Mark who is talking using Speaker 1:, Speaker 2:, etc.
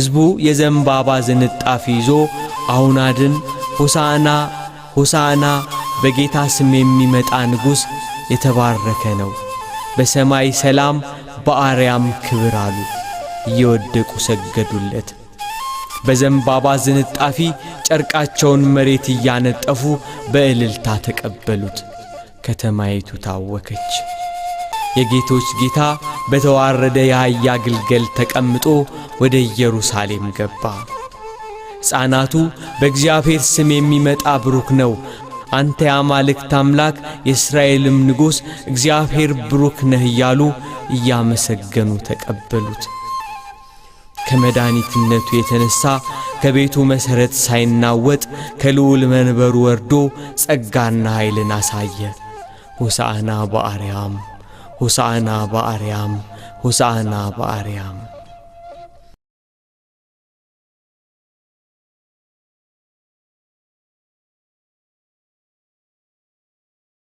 Speaker 1: ሕዝቡ የዘንባባ ዝንጣፊ ይዞ አሁን አድን፣ ሆሳዕና ሆሳዕና፣ በጌታ ስም የሚመጣ ንጉሥ የተባረከ ነው፣ በሰማይ ሰላም በአርያም ክብር አሉ። እየወደቁ ሰገዱለት። በዘንባባ ዝንጣፊ ጨርቃቸውን መሬት እያነጠፉ በእልልታ ተቀበሉት። ከተማይቱ ታወከች። የጌቶች ጌታ በተዋረደ የአህያ ግልገል ተቀምጦ ወደ ኢየሩሳሌም ገባ። ሕፃናቱ በእግዚአብሔር ስም የሚመጣ ብሩክ ነው፣ አንተ የአማልክት አምላክ የእስራኤልም ንጉሥ እግዚአብሔር ብሩክ ነህ እያሉ እያመሰገኑ ተቀበሉት። ከመድኃኒትነቱ የተነሣ ከቤቱ መሠረት ሳይናወጥ ከልዑል መንበሩ ወርዶ ጸጋና ኃይልን አሳየ። ሆሳዕና በአርያም፣ ሆሳዕና በአርያም፣ ሆሳዕና በአርያም።